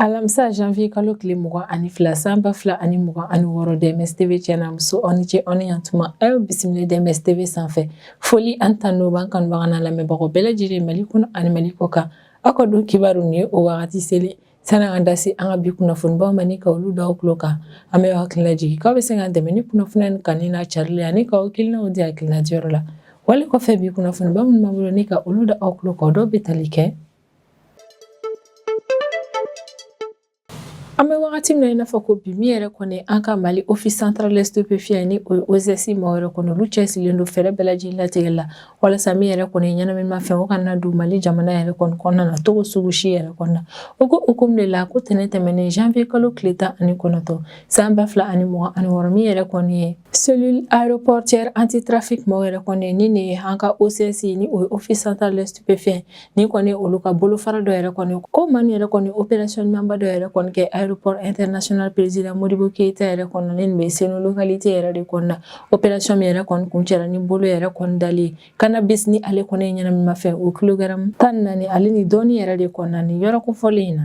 Alamisa janvier kalo tile 22 san 2026, DMS TV cɛ n'a muso, aw ni ce, aw ni yantuma. A y'aw bisimila DMS TV sanfɛ. Foli ani tanu b'an kanubaga n'a lamɛnbagaw bɛɛ lajɛlen, Mali kɔnɔ ani Mali kɔ kan. Aw ka don kibaru nin ye, o wagati selen. Sani an da se an ka bi kunnafonibaw ma ni ka olu da aw tulo kan, an bɛ hakili lajigin k'aw bɛ se k'an dɛmɛ ni kunnafoniya nin kanuni n'a carili ani k'aw hakilinaw di hakilina diyɔrɔ la. Wale kɔfɛ, bi kunnafoniba minnu b'an bolo ni ka olu da aw tulo kan, o dɔw bɛ tali kɛ: An bɛ wagati min na i n'a fɔ ko bi, min yɛrɛ kɔni an ka Mali Office central des stupéfiants, ni o ye OCS maaw yɛrɛ kɔni, olu cɛsirilen don fɛɛrɛ bɛɛ lajɛlen latigɛ la walasa min yɛrɛ kɔni ɲɛnaminimafɛn, o kana don Mali jamana yɛrɛ kɔni kɔnɔna na togo sugu si yɛrɛ kɔnɔna. O ko hukumu de la, ko tɛnɛn tɛmɛnen janvier kalo tile 19 san 2026, min yɛrɛ kɔni ye cellule aéroportuaire anti-trafic maaw yɛrɛ kɔni, ni nin ye an ka OCS, ni o ye Office central des stupéfiants, ni kɔni olu ka bolofara dɔ yɛrɛ kɔni, ko maa yɛrɛ kɔni opération ɲumanba dɔ yɛrɛ kɔni kɛ aéroport international président Modibo Keïta yɛrɛ kɔnɔ, ni nin bɛ Senu localité yɛrɛ de kɔnɔna. Opération min yɛrɛ kɔni kuncɛra ni bolo yɛrɛ kɔni dali cannabis, ni ale kɔni ye ɲɛnaminimafɛn, o kilogramme 14 ale ni dɔɔni yɛrɛ de kɔnɔna ni yɔrɔ kofɔlen in na.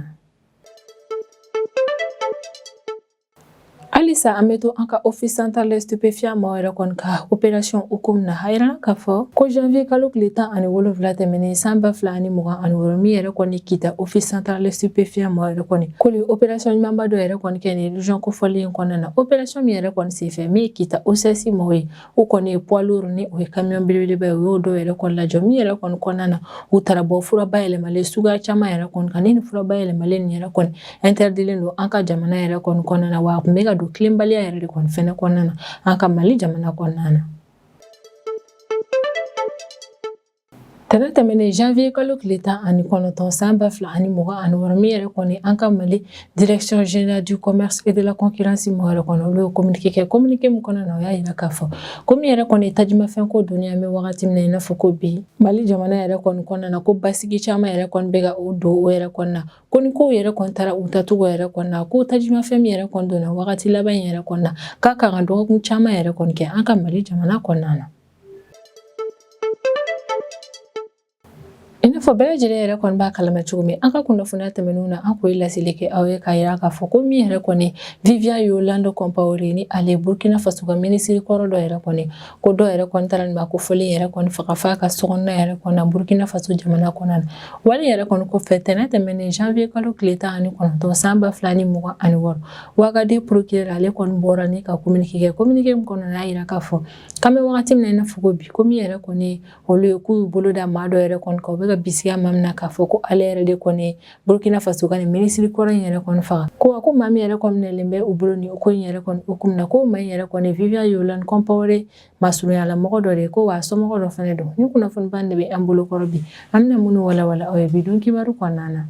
Halisa an bɛ to an ka Office central des stupéfiants maaw yɛrɛ kɔni ka opération hukumu na. A yirala k'a fɔ ko janvier kalo tile 17 tɛmɛnen san 2026, min yɛrɛ kɔni Kita Office central des stupéfiants maaw yɛrɛ kɔni, k'olu ye opération ɲumanba dɔ yɛrɛ kɔni kɛ nin région kofɔlen in kɔnɔna na. Opération min yɛrɛ kɔni senfɛ, min ye Kita OCS maaw ye, u kɔni ye poids lourd, ni o ye camion belebeleba ye, u y'o dɔw yɛrɛ kɔni lajɔ, min yɛrɛ kɔni kɔnɔna na, u taara bɔ fura bayɛlɛmalen suguya caman yɛrɛ kɔni kan. Ni nin fura bayɛlɛmalen nin yɛrɛ kɔni interdilen don an ka jamana yɛrɛ kɔni kɔnɔna na, wa a tun bɛ ka don tilenbaliya yɛrɛ de kɔni fɛnɛ kɔnɔna na an ka Mali jamana kɔnɔna na. Tɛnɛn tɛmɛnen janvier kalo tile 19 san 2026, min yɛrɛ kɔni an ka Mali Direction générale du commerce et de la concurrence mɔgɔ yɛrɛ kɔni, olu ye communiqué kɛ. Communiqué min kɔnɔna na, o y'a yira k'a fɔ ko min yɛrɛ kɔni tajimafɛn ko donni, an bɛ wagati min na i n'a fɔ ko bi, Mali jamana yɛrɛ kɔni kɔnɔna na, ko basigi caman yɛrɛ kɔni bɛ ka o don o yɛrɛ kɔnɔna na, ko ni kow yɛrɛ kɔni taara u tacogo yɛrɛ kɔnɔna na, ko tajimafɛn min yɛrɛ kɔni donna wagati laban in yɛrɛ kɔnɔna na, k'a kan ka dɔgɔkun caman yɛrɛ kɔni kɛ an ka Mali jamana kɔnɔna na. I n'a fɔ bɛɛ lajɛlen yɛrɛ kɔni b'a kalama cogo min, an ka kunnafoniya tɛmɛnenw na, an kun ye laseli kɛ aw ye k'a yira k'a fɔ ko min yɛrɛ kɔni Viviane Yolande Compaoré, ni ale Burkina Faso ka minisiri kɔrɔ dɔ yɛrɛ kɔni, ko dɔ yɛrɛ kɔni taara nin maa kofɔlen yɛrɛ kɔni faga f'a ka sokɔnɔna yɛrɛ kɔnɔ na Burkina Faso jamana kɔnɔna na. Wale yɛrɛ kɔni kɔfɛ, tɛnɛn tɛmɛnen janvier kalo tile 19 san 2026, Ouagadougou procureur ale kɔni bɔra ni ka communiqué kɛ. Communiqué min kɔnɔ, y'a yira k'a fɔ k'an bɛ wagati min na i n'a fɔ ko bi, ko min yɛrɛ kɔni olu ye k'u y'u bolo da maa dɔ yɛrɛ kɔni kan, u bɛ ka bisigiya maa min na k'a fɔ ko ale yɛrɛ de kɔni ye Burkina Faso ka nin minisiri kɔrɔ in yɛrɛ kɔni faga. Ko wa ko maa min yɛrɛ kɔni minɛlen bɛ u bolo nin ko in yɛrɛ kɔni hukumu na, ko maa in yɛrɛ kɔni Viviane Yolande Compaoré masurunyala mɔgɔ dɔ de ye, ko wa a somɔgɔ dɔ fana don. Ni kunnafoniba de bɛ an bolo kɔrɔ bi, an bɛna minnu walawala aw ye bi don kibaru kɔnɔna na.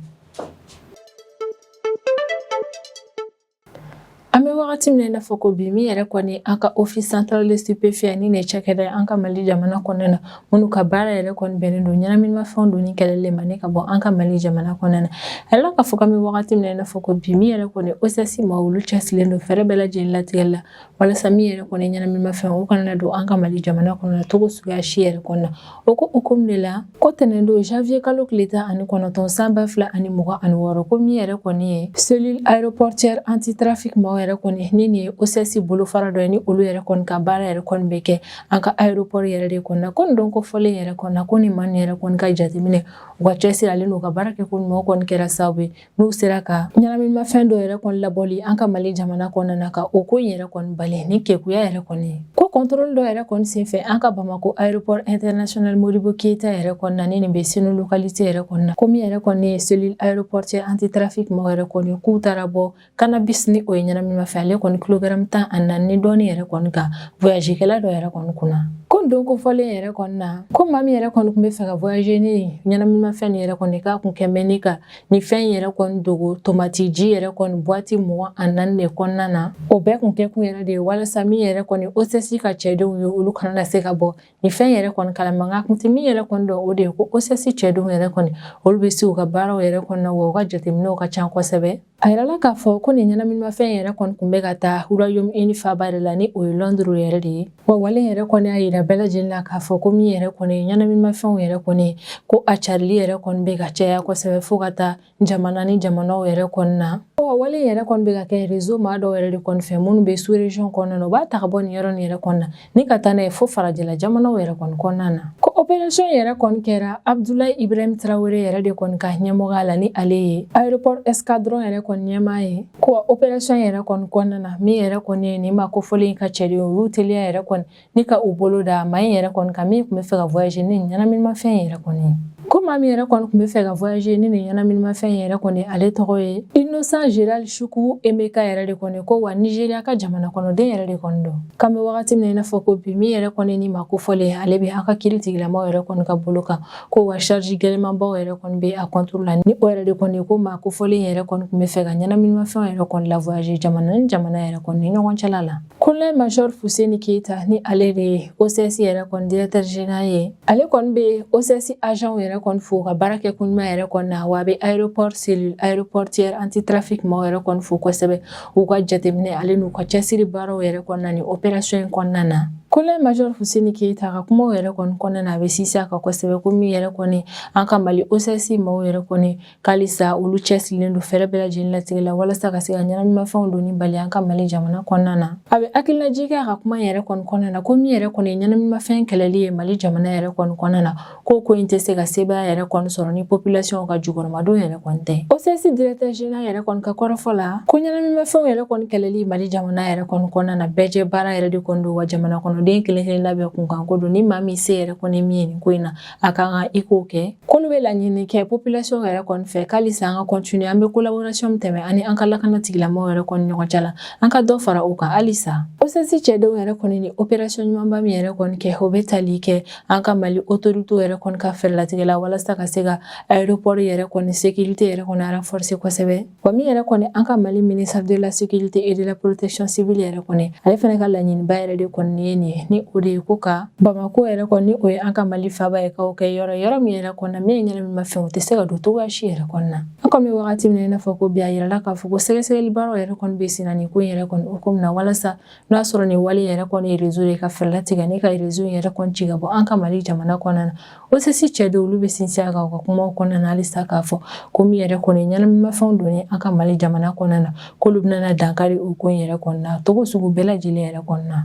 An bɛ wagati min na i n'a fɔ ko bi, min yɛrɛ kɔni an ka Office central des stupéfiants, ni nin cakɛda ye an ka Mali jamana kɔnɔna na, minnu ka baara yɛrɛ kɔni bɛnnen don ɲɛnaminimafɛnw donni kɛlɛli ma ni ka bɔ an ka Mali jamana kɔnɔna na. A yirala k'a fɔ k'an bɛ wagati min na i n'a fɔ ko bi, min yɛrɛ kɔni OCS maaw, olu cɛsirilen don fɛɛrɛ bɛɛ lajɛlen latigɛli la walasa min yɛrɛ kɔni ɲɛnaminimafɛn, o kana don an ka Mali jamana kɔnɔ togo suguya si yɛrɛ kɔnɔna na. O ko hukumu de la, ko tɛnɛn don janvier kalo tile 19 san 2026, ko min yɛrɛ kɔni ye cellule aéroportuaire anti-trafic maaw yɛrɛ kɔni, ni nin ye OCS bolofara dɔ ye, ni olu yɛrɛ kɔni ka baara yɛrɛ kɔni bɛ kɛ an ka aéroport yɛrɛ de kɔnɔna, ko nin don kofɔlen yɛrɛ kɔnɔna, ko nin maa nin yɛrɛ kɔni ka jateminɛ, u ka cɛsiri ale n'u ka baara kɛ ko ɲuman kɔni kɛra sababu ye n'u sera ka ɲɛnaminimafɛn dɔ yɛrɛ kɔni labɔli an ka Mali jamana kɔnɔna na, ka o ko in yɛrɛ kɔni bali ni kekuya yɛrɛ kɔni ye. Ko contrôle dɔ yɛrɛ kɔni senfɛ an ka Bamako aéroport international Modibo Keïta yɛrɛ kɔnɔna na, ni nin bɛ Senu localité yɛrɛ kɔnɔna na, ko min yɛrɛ kɔni ye cellule aéroportuaire anti-trafic mɔgɔ yɛrɛ kɔni, k'u taara bɔ cannabis, ni o ye ɲɛnaminimafɛn, ale kɔni kilogramme 14 ni dɔɔni yɛrɛ kɔni kan voyagekɛla dɔ yɛrɛ kɔni kunna. Ko don kofɔlen yɛrɛ kɔni na, ko maa min yɛrɛ kɔni tun bɛ fɛ ka voyager ni ɲɛnaminimafɛn nin yɛrɛ kɔni, k'a kun kɛn bɛ ni ka nin fɛn in yɛrɛ kɔni dogo tomati ji yɛrɛ kɔni boîte 24 de kɔnɔna na. O bɛɛ kun kɛ kun yɛrɛ de ye walasa min yɛrɛ kɔni OCS ka cɛdenw ye, olu kana na se ka bɔ nin fɛn yɛrɛ kɔni kalama. Nka kun tɛ min yɛrɛ kɔni dɔn, o de ye ko OCS cɛdenw yɛrɛ kɔni, olu bɛ se u ka baaraw yɛrɛ kɔnɔna wa u ka jateminɛw ka ca kosɛbɛ. A yirala k'a fɔ ko nin ɲɛnaminimafɛn yɛrɛ kɔni tun bɛ ka taa Royaume-Uni faaba de la, ni o ye Londres yɛrɛ de ye. Wa wale yɛrɛ kɔni y'a yira bɛɛ lajɛlen la k'a fɔ ko min yɛrɛ kɔni ye ɲɛnaminimafɛnw yɛrɛ kɔni, ko a carili yɛrɛ kɔni bɛ ka caya kosɛbɛ fo ka taa jamana ni jamanaw yɛrɛ kɔni na. Wa wale yɛrɛ kɔni bɛ ka kɛ réseau maa dɔw yɛrɛ de kɔni fɛ minnu bɛ sous région kɔnɔna na, u b'a ta ka bɔ nin yɔrɔ nin yɛrɛ kɔni na ni ka taa n'a ye fo farajɛla jamanaw yɛrɛ kɔni kɔnɔna na. Ko opération yɛrɛ kɔni kɛra Abdoulaye Ibrahim Traoré yɛrɛ de kɔni ka ɲɛmɔgɔya la, ni ale ye aéroport escadron yɛrɛ kɔni ɲɛmaa ye. Ko opération yɛrɛ kɔni kɔnɔna na, min yɛrɛ kɔni ye nin maa kofɔlen ka cɛdenw, u y'u teliya yɛrɛ kɔni ni ka u bolo da maa in yɛrɛ kɔni kan min tun bɛ fɛ ka voyager ni ɲɛnaminimafɛn yɛrɛ kɔni ye. Ko maa min yɛrɛ kɔni tun bɛ fɛ ka voyager ni nin ɲɛnaminimafɛn yɛrɛ kɔni, ale tɔgɔ ye Innocent Gerald Chukwu Emeka yɛrɛ de kɔni. Ko wa Nigeria ka jamana kɔnɔden yɛrɛ de kɔni don. K'an bɛ wagati min na i n'a fɔ ko bi, min yɛrɛ kɔni ni maa kofɔlen, ale bɛ an ka kiiri tigilamaw yɛrɛ kɔni ka bolo kan. Ko wa charge gɛlɛnmanbaw yɛrɛ kɔni bɛ a contre la, ni o yɛrɛ de kɔni ko maa kofɔlen yɛrɛ kɔni tun bɛ fɛ ka ɲɛnaminimafɛnw yɛrɛ kɔni la voyager jamana ni jamana yɛrɛ kɔni ni ɲɔgɔn cɛla la. Colonel Major Fuseni Keita, ni ale de ye OCS yɛrɛ kɔni directeur général ye, ale kɔni bɛ OCS agent yɛrɛ kɔni fo ka baara kɛ koɲuman yɛrɛ kɔni na. Wa a bɛ aéroport cellule aéroportière anti-trafic maaw yɛrɛ kɔni fo kosɛbɛ, u ka jateminɛ ale n'u ka cɛsiri baaraw yɛrɛ kɔnɔna na ni opération in kɔnɔna na. Colonel Major Fuseni Keita ka kumaw yɛrɛ kɔni kɔnɔna na, a bɛ sinsin a kan kosɛbɛ ko min yɛrɛ kɔni an ka Mali OCS maaw yɛrɛ kɔni, k'alisa olu cɛsirilen don fɛɛrɛ bɛɛ lajɛlen latigɛ la walasa ka se ka ɲɛnaminimafɛnw donni bali an ka Mali jamana kɔnɔna na. A bɛ hakilinajigin kɛ a ka kuma yɛrɛ kɔni kɔnɔna na ko min yɛrɛ kɔni ye ɲɛnaminimafɛn kɛlɛli ye Mali jamana yɛrɛ kɔni kɔnɔna na, ko in tɛ se ka sebaaya yɛrɛ kɔni sɔrɔ ni population ka jukɔrɔmadon yɛrɛ kɔni tɛ. OCS directeur général yɛrɛ kɔni ka kɔrɔfɔ la, ko ɲɛnaminimafɛnw yɛrɛ kɔni kɛlɛli Mali jamana yɛrɛ kɔni kɔnɔna na, bɛɛ jɛ baara yɛrɛ de kɔni don, wa jamana kɔnɔden kelen kelen labɛn kunkanko don. Ni maa min se yɛrɛ kɔni min ye nin ko in na, a kan ka i k'o kɛ. K'olu bɛ laɲini kɛ population yɛrɛ kɔni fɛ k'alisa an ka continuer, an bɛ collaboration min tɛmɛ ani an ka lakana tigilamɔgɔw yɛrɛ kɔni ɲɔgɔn cɛ la, an ka dɔ fara o kan halisa. OCS cɛdenw yɛrɛ kɔni ni opération ɲumanba min yɛrɛ kɔni kɛ, o bɛ tali kɛ an ka Mali autorité yɛrɛ kɔni ka fɛɛrɛlatigɛ la walasa ka se ka aéroport yɛrɛ kɔni sécurité yɛrɛ kɔni renforcer kosɛbɛ. Wa min yɛrɛ kɔni an ka Mali ministre de la Sécurité et de la Protection civile yɛrɛ kɔni, ale fana ka laɲiniba yɛrɛ de kɔni ye nin ye, ni o de ye ko ka Bamako yɛrɛ kɔni, o ye an ka Mali faaba ye, k'o kɛ yɔrɔ min yɛrɛ kɔni na min ye ɲɛnaminimafɛn, o tɛ se ka don cogoya si yɛrɛ kɔni na. An kɔni bɛ wagati min na i n'a fɔ ko bi, a yirala k'a fɔ ko sɛgɛsɛgɛli baaraw yɛrɛ kɔni bɛ sen na nin ko in yɛrɛ kɔni hukumu na, walasa n'o y'a sɔrɔ nin wale yɛrɛ kɔni ye réseau ye, ka fɛɛrɛ latigɛ ne ka réseau yɛrɛ kɔni ci ka bɔ an ka Mali jamana kɔnɔna na. OCS cɛdenw, olu bɛ sinsin a kan u ka kumaw kɔnɔna na halisa k'a fɔ ko min yɛrɛ kɔni ɲɛnaminimafɛnw donni an ka Mali jamana kɔnɔna na, k'olu bɛna dankari o ko in yɛrɛ kɔni na togo sugu bɛɛ lajɛlen yɛrɛ kɔni na.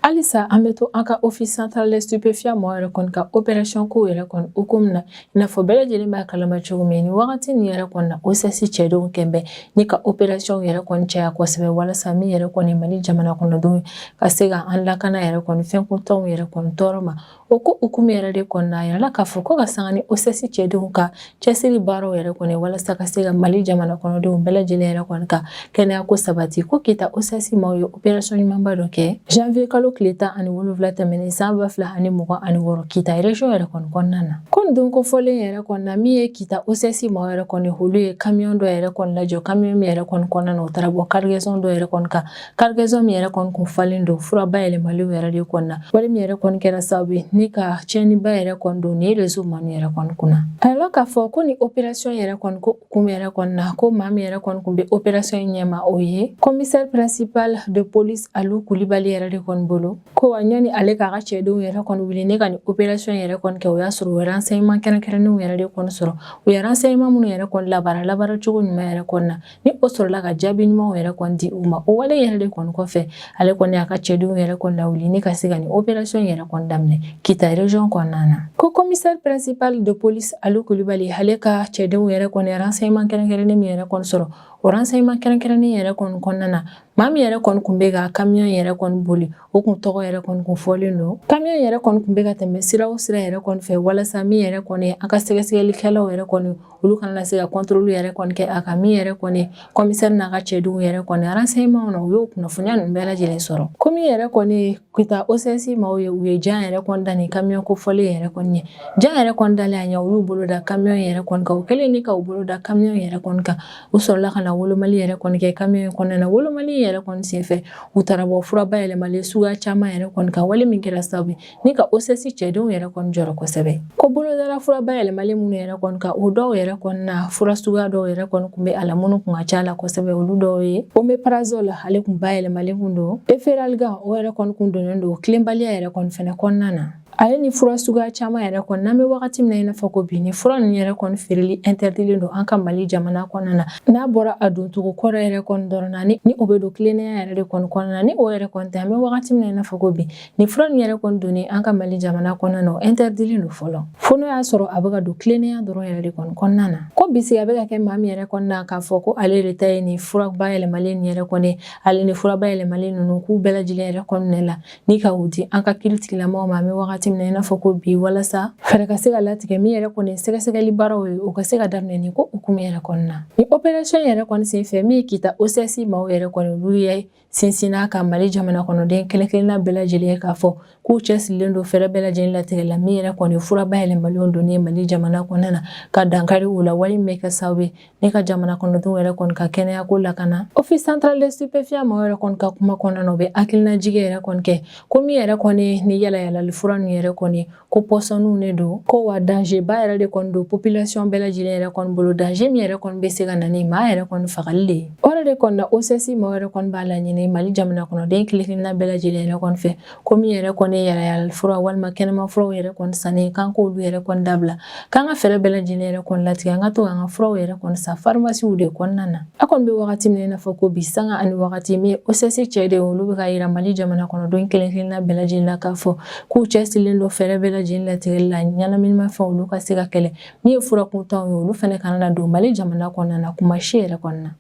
Halisa an bɛ to an ka Office central des stupéfiants mɔgɔ yɛrɛ kɔni ka opération ko yɛrɛ kɔni hukumu na. I n'a fɔ bɛɛ lajɛlen b'a kalama cogo min, nin wagati nin yɛrɛ kɔni na, OCS cɛdenw kɛn bɛ ni ka opération yɛrɛ kɔni caya kosɛbɛ, walasa min yɛrɛ kɔni Mali jamana kɔnɔdenw ka se ka an lakana yɛrɛ kɔni fɛn kuntanw yɛrɛ kɔni tɔɔrɔ ma. O ko hukumu yɛrɛ de kɔnɔna, a yirala k'a fɔ ko ka sanga ni OCS cɛdenw ka cɛsiri baaraw yɛrɛ kɔni walasa ka se ka Mali jamana kɔnɔdenw bɛɛ lajɛlen yɛrɛ kɔni ka kɛnɛya ko sabati, ko Kita OCS maaw ye opération ɲumanba dɔ kɛ janvier kalo tile 17 tɛmɛnen san 2026, Kita région yɛrɛ kɔni kɔnɔna na. Ko nin don kofɔlen yɛrɛ kɔni na, min ye Kita OCS maaw yɛrɛ kɔni, olu ye camion dɔ yɛrɛ kɔni lajɔ, camion min yɛrɛ kɔni kɔnɔna na, o taara bɔ cargaison dɔ yɛrɛ kɔni kan, cargaison min yɛrɛ kɔni kun falen don fura bayɛlɛmalenw yɛrɛ de kɔni na, wale min yɛrɛ kɔni kɛra sababu ye ni ka tiɲɛniba yɛrɛ kɔni don nin réseau maa yɛrɛ kɔni kunna. A yirala k'a fɔ ko ni opération yɛrɛ kɔni ko hukumu yɛrɛ kɔni na, ko maa min yɛrɛ kɔni kun bɛ opération in ɲɛma, o ye commissaire principal de police Alu Kulibali yɛrɛ de kɔni bolo. Ko wa ɲani ale k'a ka cɛdenw yɛrɛ kɔni wuli ne ka nin opération yɛrɛ kɔni kɛ, o y'a sɔrɔ u ye renseignement kɛrɛnkɛrɛnnenw yɛrɛ de kɔni sɔrɔ. U ye renseignement minnu yɛrɛ kɔni labaara cogo ɲuman yɛrɛ kɔni na, ni o sɔrɔla ka jaabi ɲumanw yɛrɛ kɔni di u ma. O wale yɛrɛ de kɔni kɔfɛ, ale kɔni y'a ka cɛdenw yɛrɛ kɔni lawuli ne ka se ka nin opération yɛrɛ kɔni daminɛ Kita région kɔnɔna na. Ko commissaire principal de police Alu Kulibali, ale ka cɛdenw yɛrɛ kɔni renseignement kɛrɛnkɛrɛnnen min yɛrɛ kɔni sɔrɔ, o renseignement kɛrɛnkɛrɛnnen yɛrɛ kɔni kɔnɔna na, maa min yɛrɛ kɔni kun bɛ ka camion yɛrɛ kɔni boli, o kun tɔgɔ yɛrɛ kɔni kun fɔlen don. Camion yɛrɛ kɔni kun bɛ ka tɛmɛ sira o sira yɛrɛ kɔni fɛ, walasa min yɛrɛ kɔni an ka sɛgɛsɛgɛlikɛlaw yɛrɛ kɔni, olu kana se ka contrôle yɛrɛ kɔni kɛ a kan. Min yɛrɛ kɔni commissaire n'a ka cɛdenw yɛrɛ kɔni renseignement na, u y'o kunnafoniya ninnu bɛɛ lajɛlen sɔrɔ. Ko min yɛrɛ kɔni Kita OCS maaw ye, u ye jan yɛrɛ kɔni da nin camion ko fɔlen yɛrɛ kɔni ye. Jan yɛrɛ kɔni dalen a ɲɛ, u y'u bolo da camion yɛrɛ kɔni kan. O kɛlen ni ka u bolo da camion yɛrɛ kɔni kan, u sɔrɔla ka na na wolomali yɛrɛ kɔni kɛ camion in kɔnɔna na. Wolomali yɛrɛ kɔni senfɛ, u taara bɔ fura bayɛlɛmalen suguya caman yɛrɛ kɔni kan, wale min kɛra sababu ni ka OCS cɛdenw yɛrɛ kɔni jɔrɔ kosɛbɛ. Ko bolodara fura bayɛlɛmalen minnu yɛrɛ kɔni kan, o dɔw yɛrɛ kɔni na, fura suguya dɔw yɛrɛ kɔni tun bɛ a la minnu kun ka ca la kosɛbɛ. Olu dɔw ye oméprazole, ale kun bayɛlɛmalen kun don, Efferalgan, o yɛrɛ kɔni kun donnen don tilenbaliya yɛrɛ kɔni fɛnɛ kɔnɔna na, ale ni fura suguya caman yɛrɛ kɔni. N'an bɛ wagati min na i n'a fɔ ko bi, ni fura ninnu yɛrɛ kɔni feereli interdilen don an ka Mali jamana kɔnɔna na, n'a bɔra a doncogo kɔrɔ yɛrɛ kɔni dɔrɔn na, ni o bɛ don tilennenya yɛrɛ de kɔni kɔnɔna na, ni o yɛrɛ kɔni tɛ, an bɛ wagati min na i n'a fɔ ko bi, ni fura ninnu yɛrɛ kɔni donnen an ka Mali jamana kɔnɔna na, o interdilen don fɔlɔ, fo n'o y'a sɔrɔ a bɛ ka don tilennenya dɔrɔn yɛrɛ de kɔni kɔnɔna na. Ko bisigi a bɛ ka kɛ maa min yɛrɛ kɔni na k'a fɔ ko ale de ta ye nin fura bayɛlɛmalen nin yɛrɛ kɔni, ale ni fura bayɛlɛmalen ninnu, k'u bɛɛ lajɛlen yɛrɛ kɔni minɛ la ni ka u di an ka kiri tigilamɔgɔw ma, an bɛ wagati min na i n'a fɔ ko bi, walasa fɛɛrɛ ka se ka latigɛ min yɛrɛ kɔni sɛgɛsɛgɛli baaraw ye, o ka se ka daminɛ nin ko hukumu yɛrɛ kɔni na. Ni opération yɛrɛ kɔni senfɛ, min ye Kita OCS maaw yɛrɛ kɔni, olu ye sinsinna ka Mali jamana kɔnɔden kelen kelenna bɛɛ lajɛlen ye k'a fɔ k'u cɛsirilen don fɛɛrɛ bɛɛ lajɛlen latigɛ la min yɛrɛ kɔni fura bayɛlɛmalenw donnen Mali jamana kɔnɔna na, ka dankari u la, wale min bɛ kɛ sababu ye ni ka jamana kɔnɔdenw yɛrɛ kɔni ka kɛnɛya ko lakana. Office central de stupéfiant maaw yɛrɛ kɔni ka kuma kɔnɔna na, u bɛ hakilinajigin yɛrɛ kɔni kɛ ko min yɛrɛ kɔni ni yala yalali fura ninnu yɛrɛ kɔni, ko pɔsɔniw de don, ko wa danger ba yɛrɛ de kɔni don population bɛɛ lajɛlen yɛrɛ kɔni bolo, danger min yɛrɛ kɔni bɛ se ka na ni maa yɛrɛ kɔni fagali de ye. O yɛrɛ de kɔni na, OCS maaw yɛrɛ kɔni b'a laɲini Mali jamana kɔnɔden kelen kelenna bɛɛ lajɛlen yɛrɛ kɔni fɛ ko min yɛrɛ kɔni ye yalayalali fura walima kɛnɛma furaw yɛrɛ kɔni sanni, k'an k'olu yɛrɛ kɔni dabila, k'an ka fɛɛrɛ bɛɛ lajɛlen yɛrɛ kɔni latigɛ, an ka to k'an ka furaw yɛrɛ kɔni san farimasiw de kɔnɔna na. A kɔni bɛ wagati min na i n'a fɔ ko bi, sanga ani wagati min ye OCS cɛdenw, olu bɛ ka yira Mali jamana kɔnɔden kelen kelenna bɛɛ lajɛlen na k'a fɔ k'u cɛsirilen don fɛɛrɛ bɛɛ lajɛlen latigɛli la ɲɛnaminimafɛnw, olu ka se ka kɛlɛ. Min ye fura kuntanw ye, olu fana kana na don Mali jamana kɔnɔna na kuma si yɛrɛ kɔnɔna.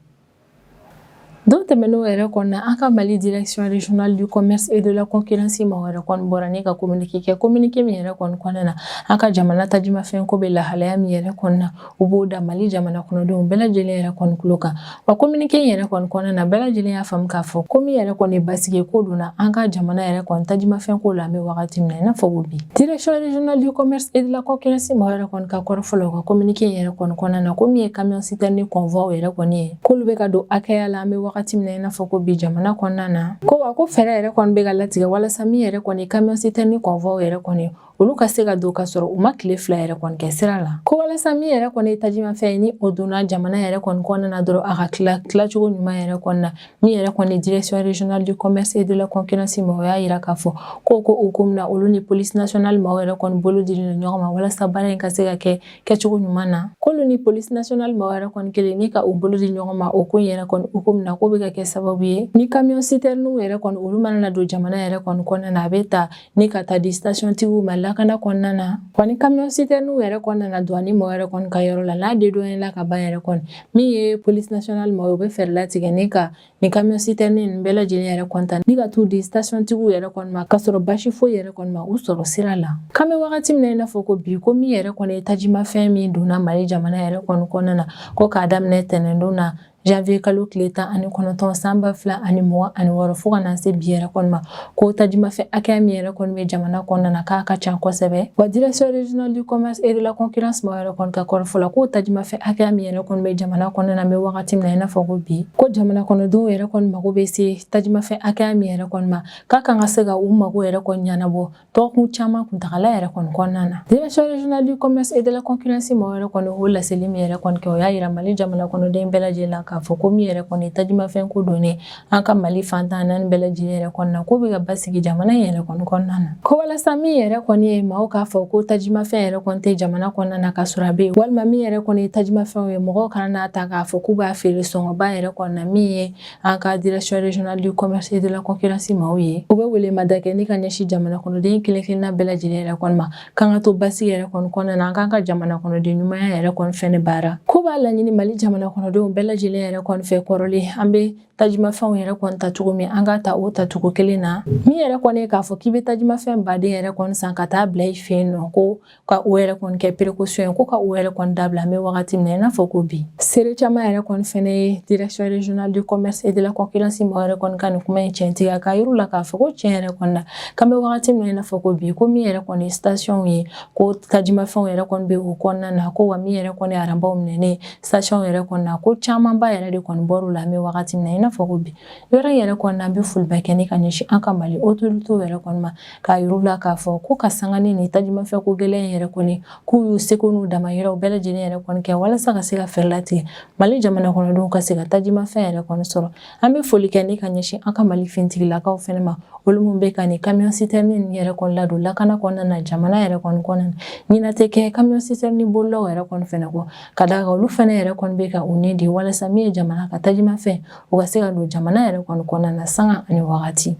Don tɛmɛnenw yɛrɛ kɔnɔna, an ka Mali Direction régionale du commerce et de la concurrence maaw yɛrɛ kɔni bɔra ni ka communiqué kɛ, communiqué min yɛrɛ kɔni kɔnɔna na, an ka jamana tajimafɛn ko bɛ lahalaya min yɛrɛ kɔnɔna na, u b'o da Mali jamana kɔnɔdenw bɛɛ lajɛlen yɛrɛ kɔni tulo kan. Wa communiqué in yɛrɛ kɔni kɔnɔna na, bɛɛ lajɛlen y'a faamu k'a fɔ ko min yɛrɛ kɔni basigi ko donna an ka jamana yɛrɛ kɔni tajimafɛn ko la, an bɛ wagati min na i n'a fɔ ko bi. Direction régionale du commerce et de la concurrence maaw yɛrɛ kɔni ka kɔrɔfɔ la, u ka communiqué in yɛrɛ kɔni kɔnɔna na, ko min ye camion citerne convoi yɛrɛ kɔni ye, k'olu bɛ ka don hakɛya la, an bɛ wagati min na i n'a fɔ ko bi, jamana kɔnɔna na, ko wa ko fɛɛrɛ yɛrɛ kɔni bɛ ka latigɛ walasa min yɛrɛ kɔni camion citerne convoi yɛrɛ kɔni, olu ka se ka don ka sɔrɔ u ma tile 2 yɛrɛ kɔni kɛ sira la, ko walasa min yɛrɛ kɔni ye tajimafɛn ye, ni o donna jamana yɛrɛ kɔni kɔnɔna na dɔrɔn, a ka tila tilacogo ɲuman yɛrɛ kɔni na. Min yɛrɛ kɔni Direction régionale du commerce et de la concurrence ma, o y'a yira k'a fɔ ko hukumu na, olu ni police nationale maaw yɛrɛ kɔni bolo dilen don ɲɔgɔn ma walasa baara in ka se ka kɛ kɛcogo ɲuman na. K'olu ni police nationale maaw yɛrɛ kɔni kelen ni ka u bolo di ɲɔgɔn ma o ko in yɛrɛ kɔni hukumu na, k'o bɛ ka kɛ sababu ye ni camion citerne yɛrɛ kɔni, olu mana na don jamana yɛrɛ kɔni kɔnɔna na, a bɛ ta ni ka taa di station tigiw ma lakana kɔnɔna na. Wa ni camion citerne yɛrɛ kɔni nana don ani mɔgɔ yɛrɛ kɔni ka yɔrɔ la, n'a dédouané la ka ban yɛrɛ kɔni, min ye police nationale maaw ye, u bɛ fɛɛrɛ latigɛ ni ka nin camion citerne ninnu bɛɛ lajɛlen yɛrɛ kɔni ta ni ka t'u di station tigiw yɛrɛ kɔni ma, ka sɔrɔ basi foyi yɛrɛ kɔni ma u sɔrɔ sira la. K'an bɛ wagati min na i n'a fɔ ko bi, ko min yɛrɛ kɔni ye tajimafɛn min donna Mali jamana yɛrɛ kɔni kɔnɔna na, ko k'a daminɛ tɛnɛndon na, janvier kalo tile 19 san 2026, fo ka na se bi yɛrɛ kɔni ma, ko tajimafɛn hakɛya min yɛrɛ kɔni bɛ jamana kɔnɔna na, k'a ka ca kosɛbɛ. Wa Direction régionale du commerce et de la concurrence maaw yɛrɛ kɔni ka kɔrɔfɔ la, k'o tajimafɛn hakɛya min yɛrɛ kɔni bɛ jamana kɔnɔna na, an bɛ wagati min na i n'a fɔ ko bi, ko jamana kɔnɔdenw yɛrɛ kɔni mago bɛ se tajimafɛn hakɛya min yɛrɛ kɔni ma, k'a kan ka se ka u mago yɛrɛ kɔni ɲɛnabɔ dɔgɔkun caman kuntagala yɛrɛ kɔni kɔnɔna na. Direction régionale du commerce et de la concurrence maaw yɛrɛ kɔni o laseli min yɛrɛ kɔni kɛ, o y'a yira Mali jamana kɔnɔden bɛɛ lajɛlen la k'a fɔ ko min yɛrɛ kɔni tajimafɛn ko donnen an ka Mali fan 14 bɛɛ lajɛlen yɛrɛ kɔni na, k'o bɛ ka basigi jamana in yɛrɛ kɔni kɔnɔna na, ko walasa min yɛrɛ kɔni ye maaw k'a fɔ ko tajimafɛn yɛrɛ kɔni tɛ jamana kɔnɔna na ka sɔrɔ a bɛ yen, walima min yɛrɛ kɔni ye tajimafɛnw ye, mɔgɔw kana n'a ta k'a fɔ k'u b'a feere sɔngɔba yɛrɛ kɔni na. Min ye an ka Direction régionale du commerce et de la concurrence maaw ye, u bɛ welemada kɛ ni ka ɲɛsin jamana kɔnɔden kelen kelenna bɛɛ lajɛlen yɛrɛ kɔni ma, k'an ka to basigi yɛrɛ kɔni kɔnɔna na, an k'an ka jamana kɔnɔden ɲumanya yɛrɛ kɔni fɛnɛ baara. Ko b'a laɲini Mali jamana kɔnɔdenw bɛɛ lajɛlen yɛrɛ kɔni fɛ, kɔrɔlen an bɛ tajimafɛnw yɛrɛ kɔni ta cogo min, an ka ta o tacogo kelen na. Min yɛrɛ kɔni ye k'a fɔ k'i bɛ tajimafɛn baden yɛrɛ kɔni san ka taa bila i fɛ yen nɔ, ko ka o yɛrɛ kɔni kɛ précaution ye, ko ka o yɛrɛ kɔni dabila, an bɛ wagati min na i n'a fɔ ko bi. Seere caman yɛrɛ kɔni fɛnɛ ye Direction régionale du commerce et de la concurrence mɔgɔ yɛrɛ kɔni ka nin kuma in tiɲɛtigiya, k'a yir'u la k'a fɔ ko tiɲɛ yɛrɛ kɔni na, k'an bɛ wagati min na i n'a fɔ ko bi, ko min yɛrɛ kɔni ye station ye, ko tajimafɛnw yɛrɛ kɔni bɛ o kɔnɔna na, ko wa min yɛrɛ kɔni ye aranbaw minɛnen station yɛrɛ kɔni na, ko camanba camanba yɛrɛ de kɔni bɔr'u la an bɛ wagati min na i n'a fɔ ko bi. Yɔrɔ in yɛrɛ kɔni na, an bɛ foliba kɛ ni ka ɲɛsin an ka Mali autorités yɛrɛ kɔni ma, k'a yir'u la k'a fɔ ko ka sanga ni nin tajimafɛn ko gɛlɛn in yɛrɛ kɔni, k'u y'u seko n'u damayiraw bɛɛ lajɛlen yɛrɛ kɔni kɛ walasa ka se ka fɛɛrɛ latigɛ Mali jamana kɔnɔdenw ka se ka tajimafɛn yɛrɛ kɔni sɔrɔ. An bɛ foli kɛ ni ka ɲɛsin an ka Mali finitigilakaw fɛnɛ ma, olu minnu bɛ ka nin camion citerne nin yɛrɛ kɔni ladon lakana kɔnɔna na jamana yɛrɛ kɔni kɔnɔna na. Ɲinɛ tɛ kɛ camion citerne bolilaw yɛrɛ kɔni fɛnɛ kɔ, ka d'a kan olu fɛnɛ yɛrɛ kɔni bɛ ka u ni di walasa min ye jamana ka tajimafɛn, u ka se ka don jamana yɛrɛ kɔni kɔnɔna na sanga ani wagati.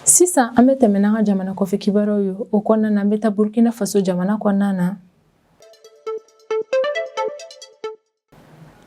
Sisan an bɛ tɛmɛ n'an ka jamana kɔfɛ kibaruyaw ye. O kɔnɔna na, an bɛ taa Burkina Faso jamana kɔnɔna na.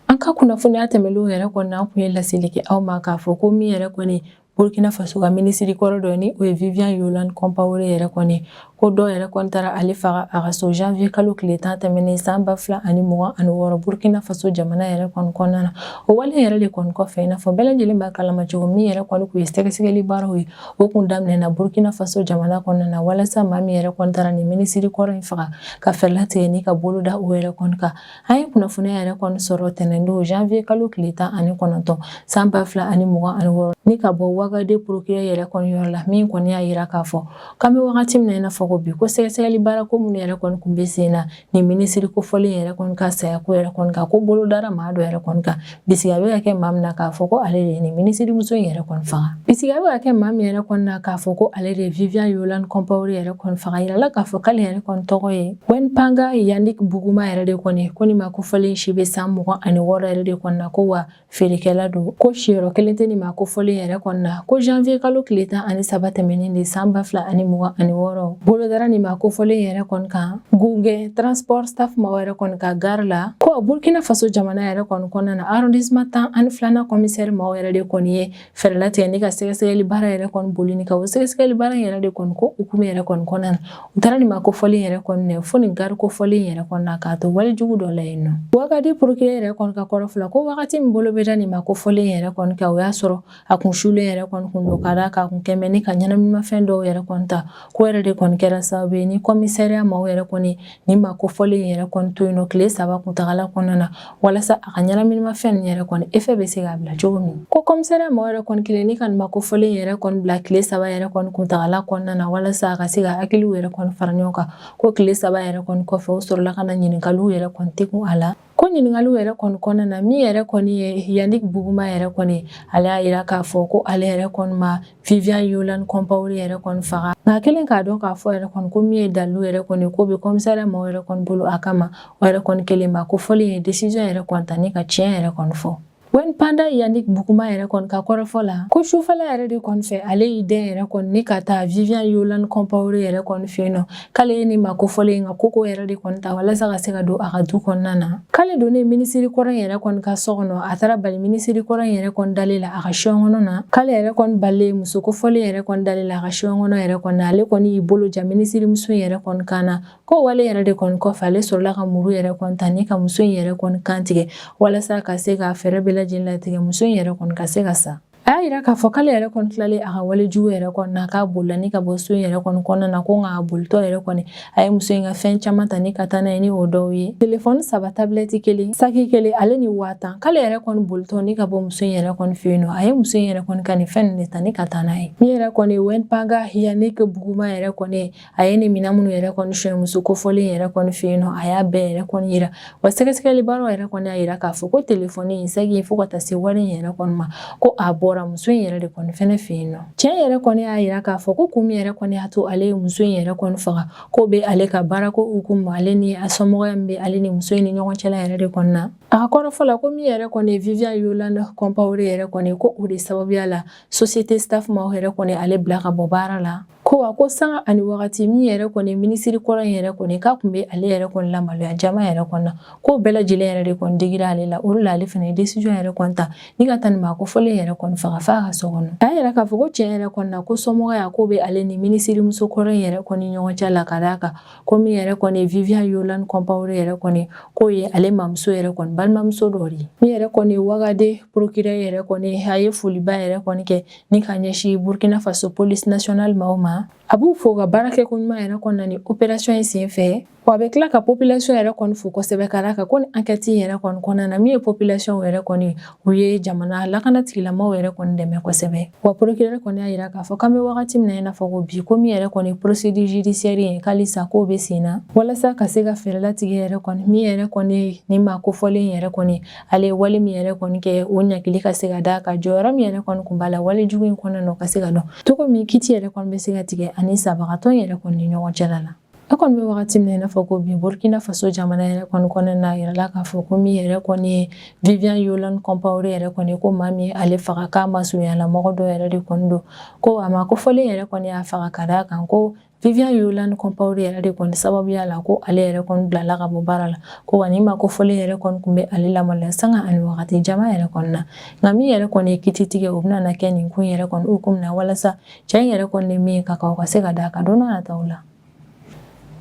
An ka kunnafoniya tɛmɛnlenw yɛrɛ kɔni, an tun ye laseli kɛ aw ma k'a fɔ ko min yɛrɛ kɔni Burkina Faso ka minisiri kɔrɔ dɔ, ni o ye Viviane Yolande Compaoré yɛrɛ kɔni, ko dɔ yɛrɛ kɔni taara ale faga a ka so janvier kalo tile 10 tɛmɛnen san 2026 Burkina Faso jamana yɛrɛ kɔni kɔnɔna na. O wale yɛrɛ de kɔni kɔfɛ, i n'a fɔ bɛɛ lajɛlen b'a kalama cogo min yɛrɛ kɔni tun ye sɛgɛsɛgɛli baaraw ye, o kun daminɛna Burkina Faso jamana kɔnɔna na, walasa maa min yɛrɛ kɔni taara nin minisiri kɔrɔ in faga, ka fɛɛrɛ latigɛ ni ka bolo da o yɛrɛ kɔni kan. An ye kunnafoniya yɛrɛ kɔni sɔrɔ tɛnɛndon janvier kalo tile 19 san 2026 ni ka bɔ Wagade procureur yɛrɛ kɔni yɔrɔ la, min kɔni y'a yira k'a fɔ k'an bɛ wagati min na i n'a fɔ ko bi, ko sɛgɛsɛgɛli baara ko minnu yɛrɛ kɔni kun bɛ sen na nin minisiri kofɔlen yɛrɛ kɔni ka saya ko yɛrɛ kɔni kan, ko bolo dara maa dɔ yɛrɛ kɔni kan. Bisigiya bɛ ka kɛ maa min na k'a fɔ ko ale de ye nin minisiri muso in yɛrɛ kɔni faga. Bisigiya bɛ ka kɛ maa min yɛrɛ kɔni na k'a fɔ ko ale de ye Viviane Yolande Compaoré yɛrɛ kɔni faga, yirala k'a fɔ k'ale yɛrɛ kɔni tɔgɔ ye Wenpanga Yannick Buguma yɛrɛ de kɔni. Ko nin maa kofɔlen si bɛ san 26 yɛrɛ de kɔni na, ko wa feerekɛla don, ko siyɔrɔ kelen tɛ nin maa kofɔlen yɛrɛ kɔni na. Ko janvier kalo tile 13 tɛmɛnen de san 2026, bolodara nin maa kofɔlen yɛrɛ kɔni kan Gungɛ transport staff maaw yɛrɛ kɔni ka gare la. Ko Burkina Faso jamana yɛrɛ kɔni kɔnɔna na, arrondissement 12nan commissaire maaw yɛrɛ de kɔni ye fɛɛrɛ latigɛ ni ka sɛgɛsɛgɛli baara yɛrɛ kɔni boli ni ka o sɛgɛsɛgɛli baara yɛrɛ de kɔni ko hukumu yɛrɛ kɔni kɔnɔna na, u taara nin maa kofɔlen yɛrɛ kɔni minɛ fo nin gare kofɔlen yɛrɛ kɔni na, k'a to walejugu dɔ la yen nɔ. Wagadi procureur yɛrɛ kɔni ka kɔrɔfɔ la, ko wagati min bolo bɛ da nin maa kofɔlen yɛrɛ kɔni kan, o y'a sɔrɔ a kun sulen yɛrɛ kɔni kun don, ka d'a kan a kun kɛmɛ ni ka ɲɛnaminimafɛn dɔw yɛrɛ kɔni ta. Ko yɛrɛ de kɔni kɛra sababu ye ni commissariat maaw yɛrɛ kɔni nin maa kofɔlen yɛrɛ kɔni to yen nɔ tile 3 kuntagala kɔnɔna na, walasa a ka ɲɛnaminimafɛn nin yɛrɛ kɔni effet bɛ se k'a bila cogo min. Ko commissariat maaw yɛrɛ kɔni kelen ni ka nin maa kofɔlen yɛrɛ kɔni bila tile 3 yɛrɛ kɔni kuntagala kɔnɔna na, walasa a ka se ka hakiliw yɛrɛ kɔni fara ɲɔgɔn kan. Ko tile 3 yɛrɛ kɔni kɔfɛ, o sɔrɔla ka na ɲininkaliw yɛrɛ kɔni tɛkun a la. Ko ɲininkaliw yɛrɛ kɔni kɔnɔna na, min yɛrɛ kɔni ye Yannick Buguma yɛrɛ kɔni, ale y'a yira k'a fɔ ko ale yɛrɛ kɔni ma Viviane Yolande Compaoré yɛrɛ kɔni faga, nka kelen k'a dɔn k'a fɔ yɛrɛ kɔni ko min ye dalilu yɛrɛ kɔni ko bɛ commissariat maaw yɛrɛ kɔni bolo a kama, o yɛrɛ kɔni kelen ma kofɔlen ye décision yɛrɛ kɔni ta ni ka tiɲɛ yɛrɛ kɔni fɔ. Wenpanda Yannick Buguma yɛrɛ kɔni ka kɔrɔfɔ la, ko sufɛla yɛrɛ de kɔni fɛ, ale y'i dɛn yɛrɛ kɔni ni ka taa Viviane Yolande Compaoré yɛrɛ kɔni fɛ yen nɔ. K'ale ye nin maa kofɔlen in ka koko yɛrɛ de kɔni ta walasa ka se ka don a ka du kɔnɔna na. K'ale donnen minisiri kɔrɔ in yɛrɛ kɔni ka so kɔnɔ, a taara bali minisiri kɔrɔ in yɛrɛ kɔni dalen la a ka siyɔn na. K'ale yɛrɛ kɔni balilen muso kofɔlen yɛrɛ kɔni dalen la a ka siyɔn kɔnɔ yɛrɛ kɔni na, ale kɔni y'i bolo ja minisiri muso in yɛrɛ kɔni kan na. Ko wale yɛrɛ de kɔni kɔfɛ, ale sɔrɔla ka muru yɛrɛ kɔni ta ni ka muso in yɛrɛ kɔni kan tigɛ, walasa ka se ka fɛɛrɛ bɛɛ lajɛlen latigɛ muso in yɛrɛ kɔni ka se ka sa. A y'a yira k'a fɔ k'ale yɛrɛ kɔni tilalen a ka wale jugu yɛrɛ kɔni na, k'a bolila ni ka bɔ so in yɛrɛ kɔni kɔnɔna na. Ko nka a bolitɔ yɛrɛ kɔni, a ye muso in ka fɛn caman ta ni ka taa n'a ye, ni o dɔw ye telefɔni 3, tabilɛti kelen, saki kelen, ale ni 10,000. K'ale yɛrɛ kɔni bolitɔ ni ka bɔ muso in yɛrɛ kɔni fɛ yen nɔ, a ye muso in yɛrɛ kɔni ka nin fɛn nin de ta ni ka taa n'a ye. Min yɛrɛ kɔni Wenpanga Yannick Buguma yɛrɛ kɔni, a ye nin minɛn minnu yɛrɛ kɔni suɲɛ muso kofɔlen yɛrɛ kɔni fɛ yen nɔ, a y'a bɛɛ yɛrɛ kɔni yira. Wa sɛgɛsɛgɛli baaraw yɛrɛ kɔni y'a yira k'a fɔ ko telefɔni in, saki in, fo ka taa se wari in yɛrɛ kɔni ma, ko a bɔra muso in yɛrɛ de kɔni fɛnɛ fɛ yen nɔ. Cɛ yɛrɛ kɔni y'a yira k'a fɔ ko kun min yɛrɛ kɔni y'a to ale ye muso in yɛrɛ kɔni faga, k'o bɛ ale ka baarako hukumu, ale ni a somɔgɔya min bɛ ale ni muso in ni ɲɔgɔn cɛla yɛrɛ de kɔni na. A ka kɔrɔfɔ la, ko min yɛrɛ kɔni ye Viviane Yolande Compaoré yɛrɛ kɔni, ko o de sababuya la société staff maaw yɛrɛ kɔni ale bila ka bɔ baara la. Ko wa ko sanga ani wagati, min yɛrɛ kɔni minisiri kɔrɔ in yɛrɛ kɔni, k'a tun bɛ ale yɛrɛ kɔni lamaloya jama yɛrɛ kɔni na, k'o bɛɛ lajɛlen yɛrɛ de kɔni digira ale la. O de la ale fana ye décision yɛrɛ kɔni ta ni ka taa nin maa kofɔlen yɛrɛ kɔni faga f'a ka so kɔnɔ. A y'a yira k'a fɔ ko tiɲɛ yɛrɛ kɔni na, ko somɔgɔya k'o bɛ ale ni minisiri muso kɔrɔ in yɛrɛ kɔni ɲɔgɔn cɛ la, ka d'a kan ko min yɛrɛ kɔni Viviane Yolande Compaoré yɛrɛ kɔni, k'o ye ale mamuso yɛrɛ kɔni balimamuso dɔ de ye. Min yɛrɛ kɔni Wagade procureur yɛrɛ kɔni, a ye foliba yɛrɛ kɔni kɛ ni ka ɲɛsin Burkina Faso police nationale maaw ma. ma. A b'u fo ka baara kɛ ko ɲuman yɛrɛ kɔnɔna ni opération in sen fɛ. Wa a bɛ tila ka population yɛrɛ kɔni fo kosɛbɛ ka d'a kan ko ni enquête yɛrɛ kɔni kɔnɔna na, min ye population yɛrɛ kɔni, u ye jamana lakana tigilamaw yɛrɛ kɔni dɛmɛ kosɛbɛ. Wa procureur kɔni y'a yira k'a fɔ k'an bɛ wagati min na i n'a fɔ ko bi, ko min yɛrɛ kɔni procédure judiciaire ye, k'alisa k'o bɛ sen na walasa ka se ka fɛɛrɛ latigɛ yɛrɛ kɔni, min yɛrɛ kɔni ni maa kofɔlen yɛrɛ kɔni, ale ye wale min yɛrɛ kɔni kɛ, o ɲagili ka se ka d'a kan, jɔyɔrɔ min yɛrɛ kɔni kun b'a la wale jugu in kɔnɔna na, o ka se ka dɔn cogo min kiti yɛrɛ kɔni bɛ se ka tigɛ ani sabagatɔ yɛrɛ kɔni ni ɲɔgɔn cɛla la. A kɔni bɛ wagati min na i n'a fɔ ko bi, Burkina Faso jamana yɛrɛ kɔni kɔnɔna na, a yirala k'a fɔ ko min yɛrɛ kɔni ye Viviane Yolande Compaoré yɛrɛ kɔni, ko maa min ye ale faga, k'a masurunyala mɔgɔ dɔ yɛrɛ de kɔni don, ko a maa kofɔlen yɛrɛ kɔni y'a faga ka d'a kan ko Viviane Yolande Compaoré yɛrɛ de kɔni sababuya la ko ale yɛrɛ kɔni bilala ka bɔ baara la, ko wa ni maa kofɔlen yɛrɛ kɔni tun bɛ ale lamaloya sanga ani wagati jama yɛrɛ kɔni na. Nka min yɛrɛ kɔni ye kiti tigɛ, o bɛna na kɛ nin ko in yɛrɛ kɔni hukumu na walasa cɛ in yɛrɛ kɔni ni min ka kan, o ka se ka d'a kan don n'a nataw la.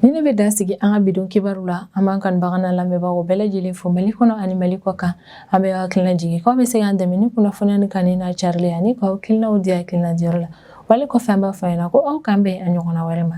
Ni ne bɛ dan sigi an ka bi don kibaru la. An b'an kanubaga n'an lamɛnbagaw bɛɛ lajɛlen fo Mali kɔnɔ ani Mali kɔ kan. An bɛ hakilina jigin k'aw bɛ se k'an dɛmɛ ni kunnafoniya ni kanuni n'a carili ani k'aw hakilinaw di hakilina diyɔrɔ la. Wale kɔfɛ, an b'a fɔ aw ɲɛna ko aw k'an bɛn a ɲɔgɔnna wɛrɛ ma.